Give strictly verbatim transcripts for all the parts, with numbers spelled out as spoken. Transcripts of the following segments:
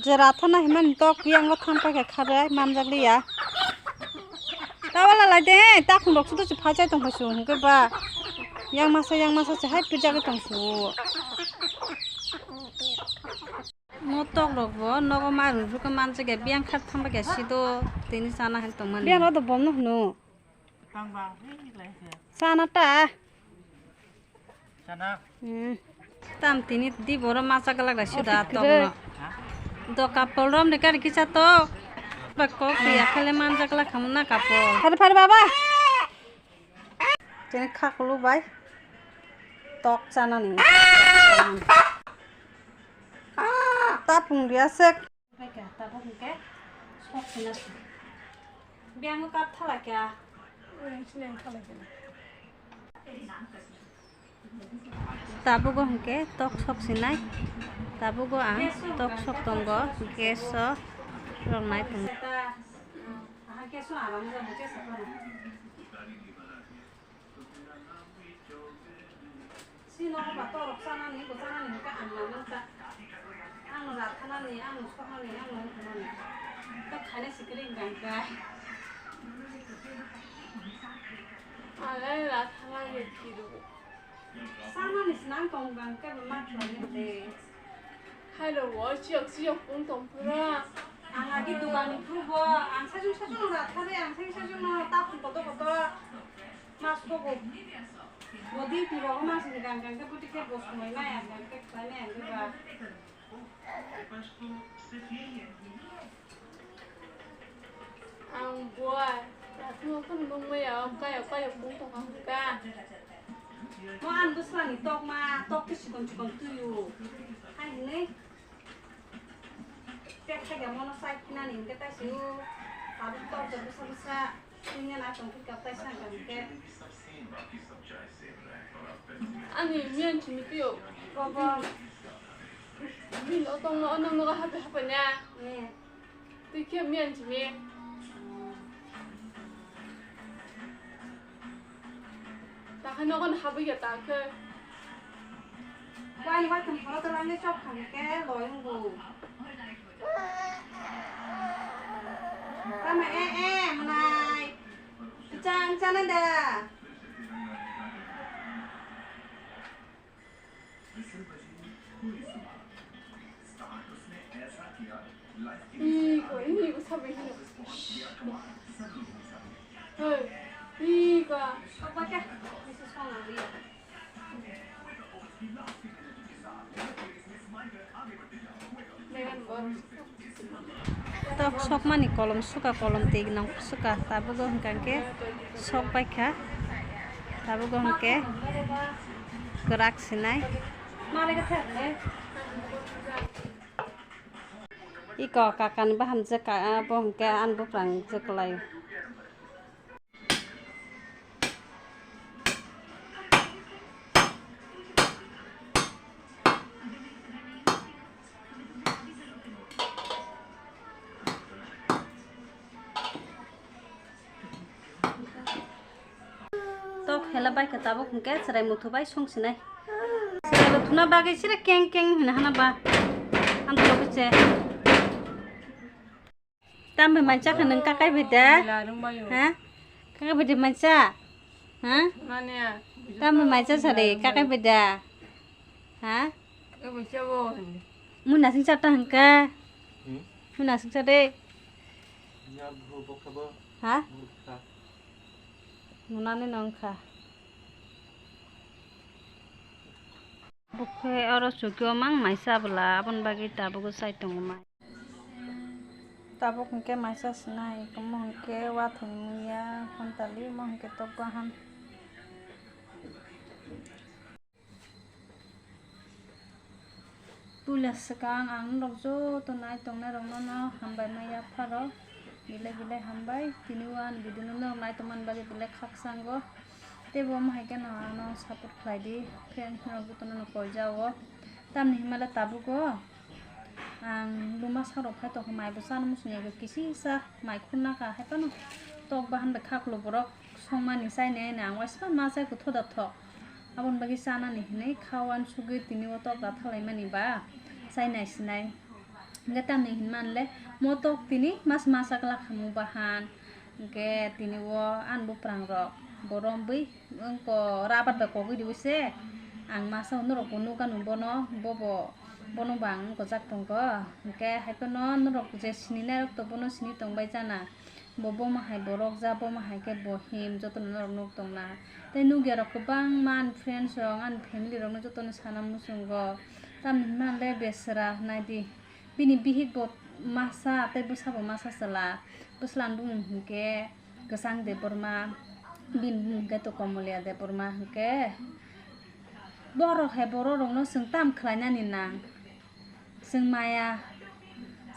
Je rathana himani tok yango thang paikha kharwi manjak liya. Tawala lai de, takhum rok sudu se phai chai tong phai su hwnkhe ba. Yang masa, yang masa se hai pijagwi tong su. Mo tok rok bo nogo ma rwrwkhe manjak ya, biyang khat thang paikha sido tini chana hai tongmani. Biyang rok do bomno hwno. Chana ta. Hmm. Tam tini di boro masa galak da sida tokno. Do kapol rom ni kari kisa tok. Ba kok ya khale manja galak khamu na kapol. Phar phar baba. Tini khakulu bai. Tok chana ni. Tapung dia sek. Paikha, tabuk hwnkhe sok sina se. Biyang kap thala kya? Tabuk hwnkhe tok sok sinai. Tabuk ang tok sok tongo, gas o rok nai tongo. Sino ba torok chanani, bo chanani hwnkhe ang nangnang ta. Ang rathanani, ang soknani, ang wngkhanani. Ta khaina sikiri hwnkha hwnkha. Alai rathanani kiru. Chanani sinang tong hwnkha hwnkhe bo ma khlainani de. Hello, wo, chiyok, chiyok, pung tong phuru. Ang agi dugan ni phuru bo, ang sajung sajung no rathare, ang sajung sajung no ta phung koto koto. Mas kogo. Bo di pi rogo mas ni gang gang ke buti ke bo sumai mai ang gang ke khlai mai ang ba. Ang buai, aku kan bung mai ya, kaya kaya bung tong ang ka. Mo an bwsla ni tok ma, tok ke sikon sikon tuyu. Hai hwnwi. Tek thaiga mono chai khinani hwnkhe taisio. Tabuk torjak bwsa bwsa. Tini na tong phika taisa hwnkha hwnkhe. Ani miyan chini piyo. Bobo. Min otong no onong no hape hape na. Ni. Twi khe miyan chini. Takhai nogo no habwi ya ta khe. Wai wai tong phoro to langni chok kham khe loi wngbu. Tama e e mwnai. Chang chana da. Iko, ini iko sabai hino. Hei, iko. Apa kah? Bisa song lagi. Tok sokmani kolom suka, kolom twi nong suka, tabugo hwnkha khe sok paikha, tabugo hwnkhe kwrak sinai. Iko kakani bahamjwk ka, abo hwnkhe ani buphang jwk lai. Tok hela bai khe tabuk hwnkhe chwrai muthu bai song sinai. Chwrai bo thuna bagwi sire keng keng hwnwi hana ba. Ang tok se. Tambai mancha kha nwng kakai bai da? Larung bayo. Ha? Kakai bai da mancha? Ha? Mane. Tambai mancha sari kakai bai da? Ha? Kakai bai chabo. Muna sing chata hangka. Hmm? Muna sing chata. Ya bro bokha bo. Ha? Bokha. Muna ni nongkha. Bukhe oro chukio mang maisa bwla aboni bagwi tabuk sai tongo mai. Tabuk hwnkhe maisa sinai, omo hwnkhe wathwng ya hontali, omo hwnkhe tok bahan. Puila swkang ang norok joto nai tongnai rokno no hambai ma yapharo, belai belai hambai. Tini o ani video no norok nai tongmani bagwi belai khakchangw. Teibo omo hai kheno ano support khlai di, friends rok jotono no koi jao. Tamni himale tabuk o ang luma sak rok phai tongkha, mai bo chana muchung ya khe kisi sa mai khurna kha, hai phano tok bahan bai kha khwlwk borok songmani chainai, ang waisa ma chai khe thoda thok, aboni bagwi chanani hinwi kha uansugwi tini o tok ratha laimani ba chainai sinai. Hwnkhe tamni hinmale motok tini mas masa glak hamung bahan. Hwnkhe tini o ani buprangrok bo romwi wngko rabar bai kogwi riwi se. Ang masa norok bo nukha nung bono, bobo, bono bo ang wngkojak tongkho. Hwnkhe haiphano norok je sininairok to bono sini tongbai jana. Bo bomo hai borok ja, bomo hai khe bo him, jotono norok nuk tongna. Tei nukya rok kwbangma ani friends rok, ani family rokno jotono sana muchungo. Tamni hwnmale besra naidi. Bini bihik bo masa tei bwsa bo masa chwla. Bwsla ni bumung hwnkhe Kwchang Debbarma, bini bumung hwnkhe to Komoliya Debbarma hwnkhe. Borok hai borok rokno chwng tam khlainani nang. Chwng maya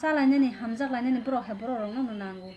chalainani, hamjak lainani borok hai borok rokno no nango.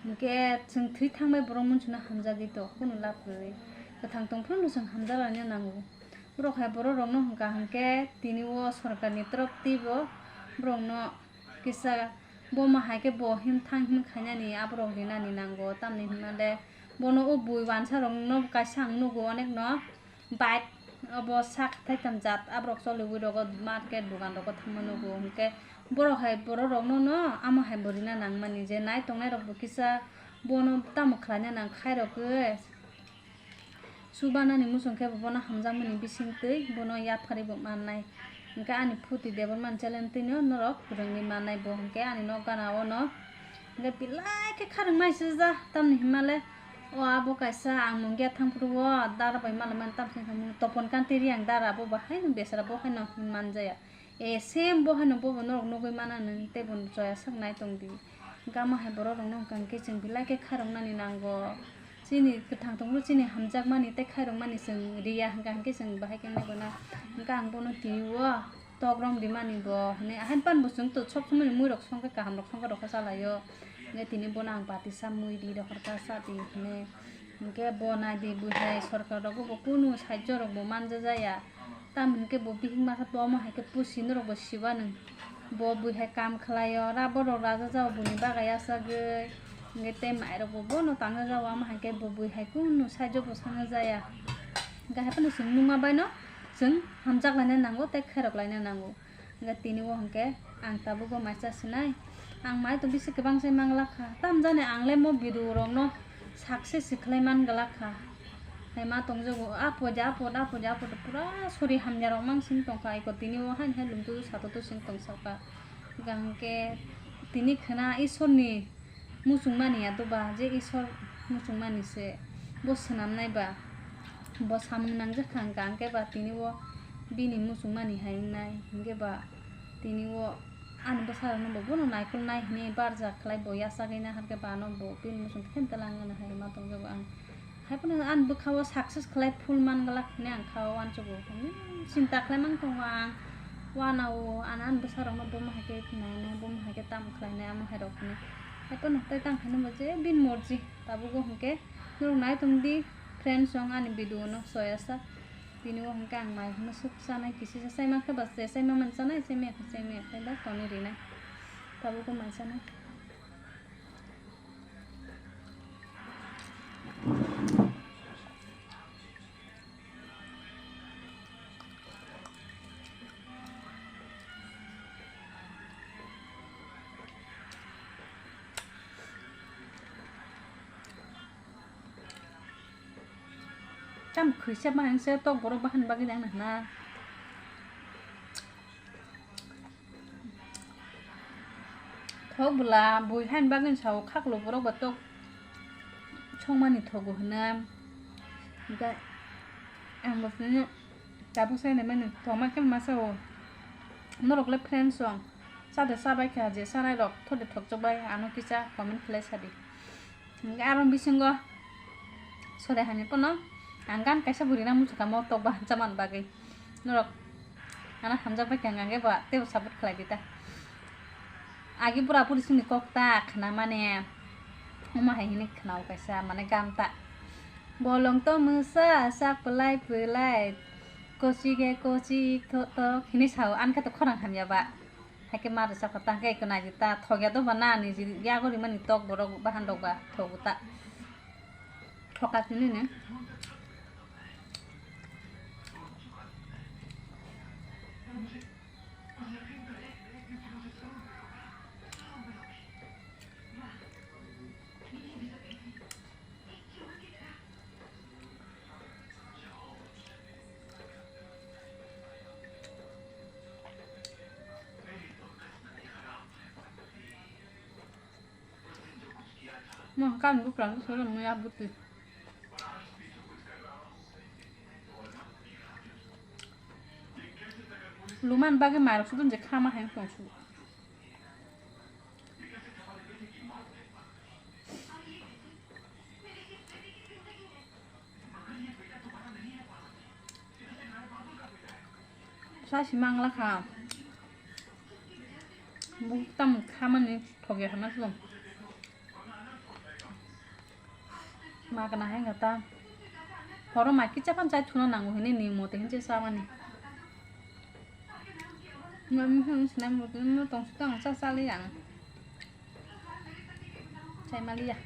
Hwnkhe chwng thwi thangbai borok munsuna hamjagwi to, kunu lab kwrwi. Kwthang tong phano chwng hamjak laina nango. Borok hai borok rokno hwnkha hwnkhe tini o sorkarni torop twibo borokno kisa bomo hai khe bo him thang him khainani aborok rinani nango. Tamni hwnmale bono o bui wansa rokno kaisa ang nugo onekno. Bike obo sak thaitam jat aborok choliwi rogo market dogan rogo thangma nugo, hwnkhe borok hai borok rokno no amo hai bo rina nangmani je nai tongnai rok bo kisa bono tamo khlaina nang khairokhe chubanani muchung khe bo bono hamjakmani bisingtwi bono yapharwi bo mannai, hwnkhe ani phuti Debbarmani challenge twi no norok kwrwngwi mannai bo, hwnkhe ani nok gana o no. Hwnkhe belai khe kharwngmai sijak, tamni hwnmale o abo kaisa ang mungya thangphuru o dara bai malaimani tamsong thangmani Topon Kanti Reang dara bo bo haino besara bo haino hinmanjaya. E same bo haino bobo norok nugwi mana nwng tei bo choya sak nai tongdi. Hwnkhe amo hai borok rokno hwnkha hwnkhe chwng belai khe kharoknani nango. Chini kwthang tongphuru chini hamjakmani tei khairokmani chwng riya hwnkha hwnkhe chwng bahai khe nai gana. Hwnkhe ang bono twi o. Tok rom rimani bo hwnwi, ahaini phan bo chwng to sob somoi ni mui rok songkhe kaham rok songkhe rokha chalaio. Hwnkhe tini bono ang bati sa mui ri rohorkha cha di hwnwi. Hwnkhe bo nai di bui hai sorkar rogo bo kunu sahajyo rok bo manja jaya. Tamoni hwnkhe bo bihik masa bo omo hai khe pusi norok bo siba nung. Bo bui hai kam khlaio, rubber rok raja jao buni bagai yachagwi. Hwnkhe tei mai rok bo bono tangna jao, omo hai khe bo bui hai kunu sahajyo bo sana jaya. Hwnkhe hai phano chwng nukma bai no. Chwng hamjak laina nango tei khairok laina nango. Hwnkhe tini o hwnkhe ang tabuk o mai cha sinai. Ang mai to bisi kwbang sai mang glak kha. Tam jani ang le mo video rok no success se khlai man glak kha. Hai ma tong jago, a poja, a pod, a poja, a pod pura sori hamya rok mang sing tong kha. Eko tini o hain hai lum tu sato tu sing tong sa kha. Hwnkhe tini khwna Ishwar ni muchungmani ya doba je Ishwar muchungmani se bo swnamnai ba, bo samung nangjak kha hwnkha hwnkhe ba tini o bini muchungmani hai wngnai hwnkhe ba tini o ani bwsarokno bo bono naikolnai hwnwi barjak khlai bo yachagwi naharkhe ba ano bo bini muchung khe telang gana hai ma tongjago ang. Haiphano ani bwkha o success khlai full man glak hwnwi ang kha o uansukgo. Hwnwi chinta khlai mang tongo ang. Uanao ano ani bwsarokno bomo hai khe nainai, bomo hai khe tamo khlainai, amo hai rok hwnwi. Haiphano tei tang khaino bo je bini morji. Tabukgo hwnkhe norok nai tongdi friends, chwng ani video no soyasa. Tini o hwnkhe ang mai hwnwi swk chanai, kisi se chaima khe ba se chaima man chanai, chaimaya khe chaimaya khe ba tonwi rinai. Tabukgo mai chanai. Tam khwisa ma hwnse tok borok bahan bagwi nang na hwna. Thok bwla bui haini bagwi sao khaklo borok ba tok songmani thogo hwna. Hwnkhe ang bo phano tabuk sai naimani tongma khe masa o. Norok le friends song chade chabai kha je chanai rok thode thokchok bai ano kisa comment khlai sadi. Hwnkhe aroni bisingo sore hamya phano ang gan kaisa bwrwi na muchukha mo tok bahan chamani bagwi. Norok ano hamjak bai kha hwnkhe ba teibo support khlai di ta. Agi bura buri songni kok ta khna mane omo hai hwnwi khna o kaisa mane gan ta. Bolong to mwsa sak pwlai pwlai kochi khe kochi ik thok thok hwnwi sao, ani khe to khorang hamya ba. Haikhe ma rwchapkha ta, haikhe eko naidi ta, thokya doba na niji yago rimani tok borok bahan rok ba thogo ta. Thoka sini ne. Mo kan bukla so muya buti. Luman bagwi mairok sudun je khama hai tong su. Sa si mangla kha. Buktam khamani thokya hana sudun. Ma kana hai ngata. Horo ma kicha pan chai thuna nango hini ni mote hinche samani. Ngam hin sinam mote no tong sitang sa sali yang. Chai mali ya.